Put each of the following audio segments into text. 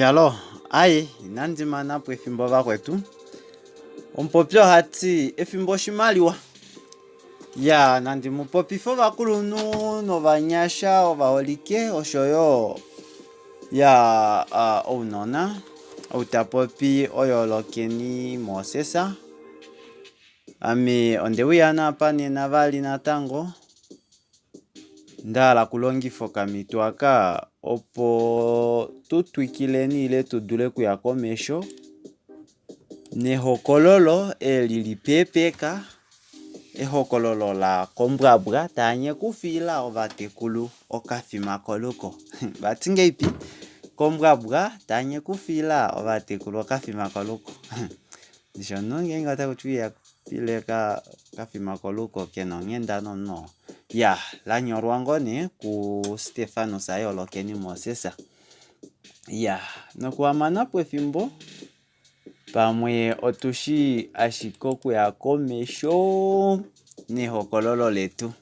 Iyaloo, aye inandi mana po efimbo vakwetu. Omupopi oha ti efimbo oshimaliwa. Ya nandi mu popife ovakulunhu novanyasha ovaholike oshoyo ya ounona. Ou ta popi oYoolokeni Moses. Ame onde uya naapa nena vali natango. Nda hala okulongifa okamhito aka opo tu twikileni ile tu dule okuya komesho nehokololo eli lipeepeka, ehokololo la kombwabwa taanye okufiila ovatekulu okafima koluko. Vati ngeipi? Kombwabwa taanye okufiila ovatekulu okafima koluko. Ndishi omunhu ngeenge ota kuti uya Ile ka kafima koluko ke na onghenda nomunhu oo. Ya, la nyolwa ngoo nee kuStefanus Yoolokeni Moses. Ya, nokuhamana po efimbo, pamwe otu shi ashike okuya komesho nehokololo letu.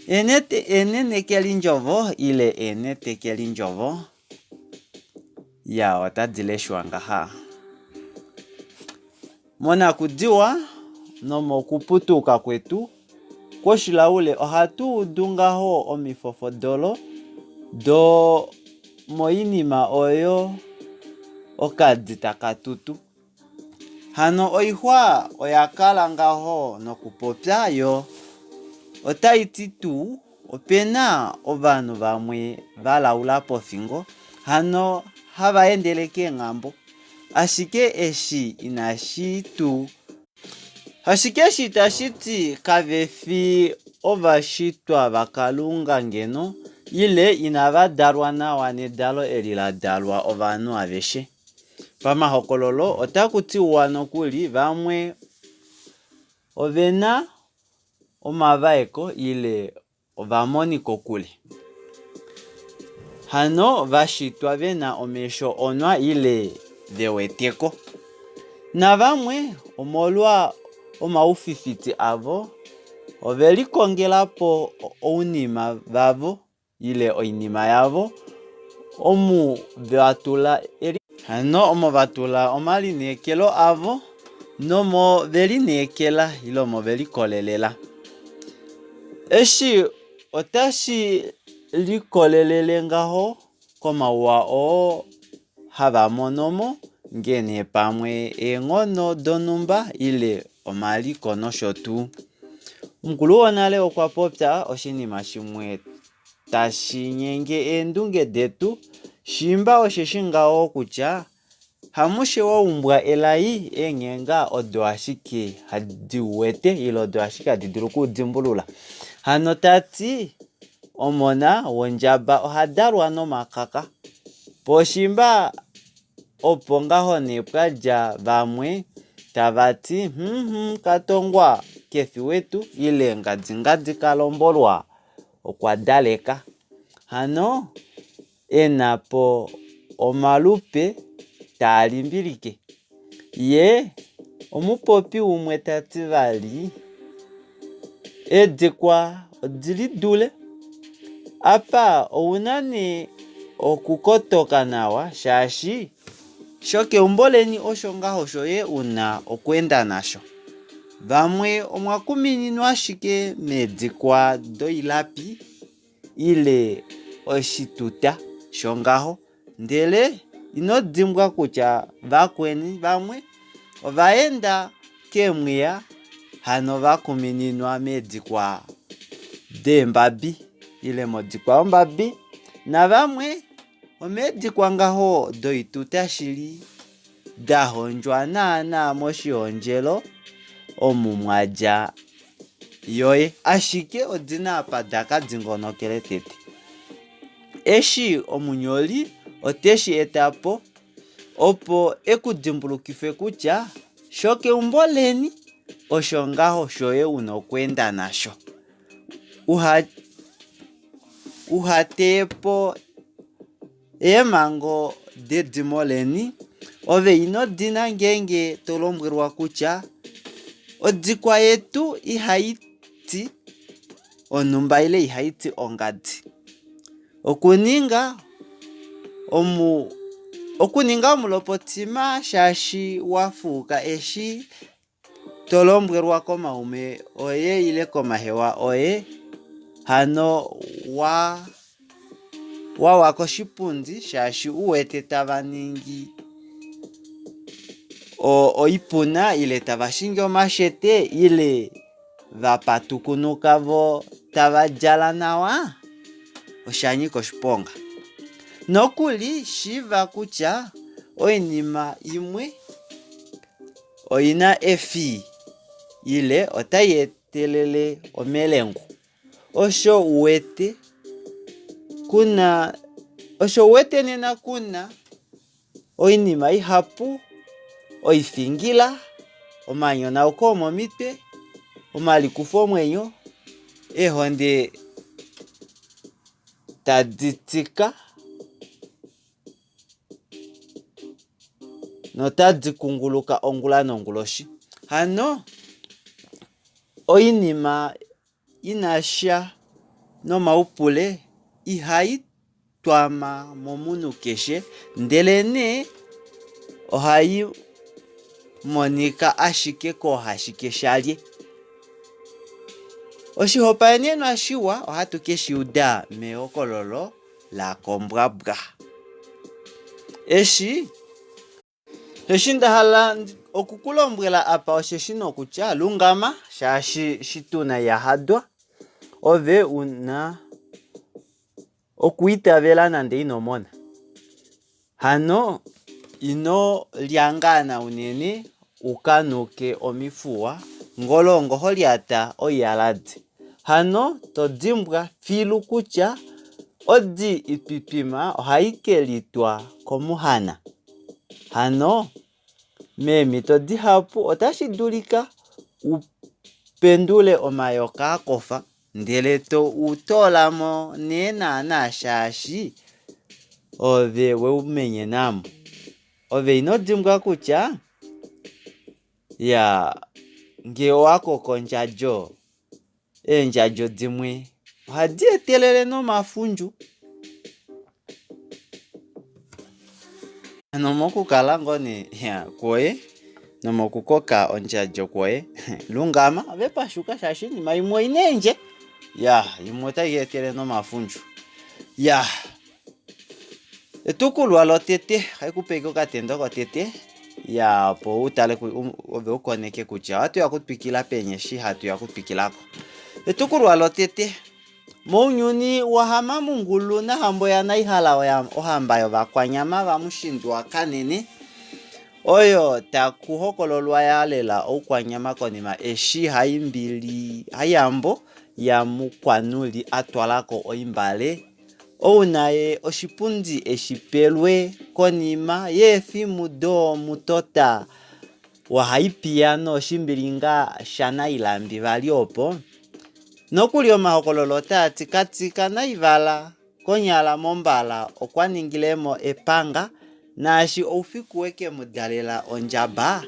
Eenenekelindjovo ile eenetekelindjovo, ya otadi leshwa ngaha. Monakudiwa nomokuputuka kwetu kwoshilaule ohatu udu ngaho omifofodolo do moinima oyo okadi taka tutu. Hano oixwa oya kala ngaho nokupopya yo otai ti tuu ope na ovanhu vamwe va laula pofingo hano hava endele keenghambo. Ashike eshi inashi tu. Ashike eshi itashi ti kave fi ovashitwa vaKalunga ngeno, ile inava dalwa nawa nedalo eli la dalwa ovanhu aveshe. Pamahokololo, otaku tiwa nokuli vamwe ove na omavaeko ile ovamonikokule, hano va shitwa ve na omesho onwa ile ve wete ko. Navamwe omolwa omaufifiti avo ove likongela po ounima vavo ile oinima yavo omu va tula hano omo va tula omalineekelo avo nomo ve lineekela ile omo ve likolelela. Eshi otashi likolelele ngaho komauwa oo hava mono mo, ngee nee pamwe eenghono donhumba ile omaliko nosho tuu. Omukulu wonale okwa popya oshinima shimwe tashi nyenge eendunge detu, shiimba osheshi ngaho kutya Hamushe wa umbwa elai, eenghenga odo ashike hadi u wete ile odo ashike hadi dulu oku u dimbulula. Hano ta ti omona wondjaba oha dalwa nomakaka. Pooshimba opo ngaho nee pwa dja vamwe tava ti hum katongwa kefi wetu ile ngadingadi ka lombolwa okwa daleka. Hano e na po omalupe taa limbilike. Ye omupopi umwe ta ti vali, Eedikwa odi lidule. Apa ou na nee okukotoka nawa shaashi shokeumbo leni osho ngaho shoye u na okweenda nasho. Vamwe omwa kumininwa ashike meedikwa doilapi ile oshituta shongaho, ndele ino dimbwa kutya vakweni vamwe ova enda keemwiya hano va kumininwa meedikwa deembabi ile modikwa yombabi, navamwe omeedikwa ngaho doituta shili da hondjwa naanaa moshihondjelo omu mwa dja yoye, ashike odi na apa da ka dingonokele tete. Eshi omunyoli ote shi eta po opo e ku dimbulukife kutya shokeumbo leni osho ngaho shoye u na okweenda nasho. Uha uha teye po Eemhango dedimo leni ove ino dina ngeenge to lombwelwa kutya, Odikwa yetu ihai ti onhumba ile ihai ti ongadi. Okuninga omu. Okuninga omulopotima shaashi wa fuuka eshi to lombwelwa komaume oye ile komahewa oye, hano wa wawa koshipundi shaashi u wete tava ningi oipuna ile tava shingi omashete ile va patukunuka vo tava djala nawa, osha nyika oshiponga. Nokuli shiiva kutya oinima imwe oi na efii ile otai etelele omelengu. Osho u wete ku na, osho u wete nena ku na oinima ihapu, oifingila, omanyonauko omomitwe, omalikufomwenyo, eehonde tadi tika notadi kunguluka ongula nonguloshi. Hano oinima i na sha nomaupule ihai twama momunhu keshe, ndelenee ohai monika ashike koohashikeshalye. Oshihopaenenwa shiwa ohatu ke shi uda mehokololo laKombwabwa. Eshi Eshi nda hala oku ku lombwela apa osheshi nokutya, lungama, shaashi shituna iha hadwa, ove u na okwiitavela nande ino mona. Hano ino lyangana unene u ka nuke omifuwa, ngolongo ho lyata oiyaladi. Hano to dimbwa filu kutya odi itwitwima ohai ke litwa komuhana. Hano meemhito dihapu otashi dulika u pendule omayoka a kofa ndele to u toola mo nee naana shaashi ove we u menyena mo. Ove ino dimbwa kutya ya ngee owa koko ondjadjo, eendjadjo dimwe ohadi etelele nomafundju. Nomokukala ngoo nee kwoye nomokukoka ondjadjo kwoye, lungama ove pashuka shaashi oinima imwe oi na eendje. Ya, imwe otai etele nomafundju. Ya, etukulwa lotete ohai ku pe okatendo kotete ya opo u tale ove u koneke kutya ohatu ya okutwikila peni eshi hatu ya okutwikila ko. Etukulwa lotete. Mounyuni waHamamungulu naHambo yaNaihala ohamba yOvakwanyama vaMushindi waKanene, oyo taku hokololwa ya lela Oukwanyama konima eshi Haimbili Haiyambo yaMukwanuli a twala ko oimbale, ou naye oshipundi eshi pelwe konima yeefimu domutota waHaipiya noshimbilinga shaNailambi vali opo. Nokuli omahokololo otaa ti Katika Naivala konyala mombala okwa ningile mo epanga naashi oufiku we ke mu dalela ondjaba,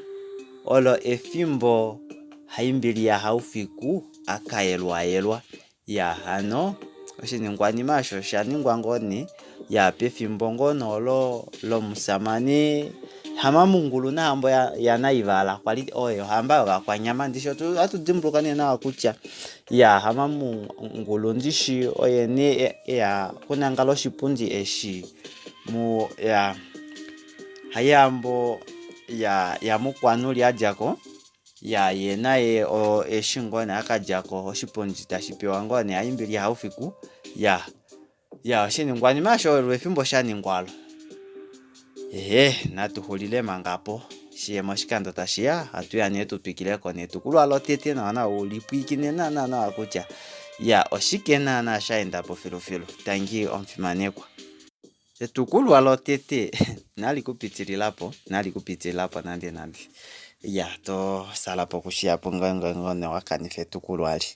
olo efimbo Haimbili yaHaufiku a ka yelwayelwa. Ya hano oshiningwanima osho osha ningwa ngoo nee ya pefimbo ngoo nee olo lomusamane Hamamungulu nahambo yaNaivala kwali oye ohamba yOvakwanyama ndishi ohatu dimbuluka nee nawa kutya ya Hamamungulu ndishi oye nee eya okunangala oshipundi eshi mu ya Haihambo ya yaMukwanuli a dja ko. Ya ye naye eshi ngoo nee a ka dja ko oshipundi tashi pewa ngoo nee Haimbili yaHaufiku. Ya ya oshiningwanima osho lwefimbo sha ningwa olo. Ehe natu xulile manga po shiye moshikando tashi ya ohatu ya nee tu twikile ko netukulwa lotete nawa nawa u lipwiikine naana nawa kutya ya oshike naana sha enda po filufilu. Tangi omufimanekwa. Etukulwa lotete nali ku pitilila po, nali ku pitilila po nande nande. Ya to sala po kushiya po ngoo ngoo nee wa kanifa etukulwa eli.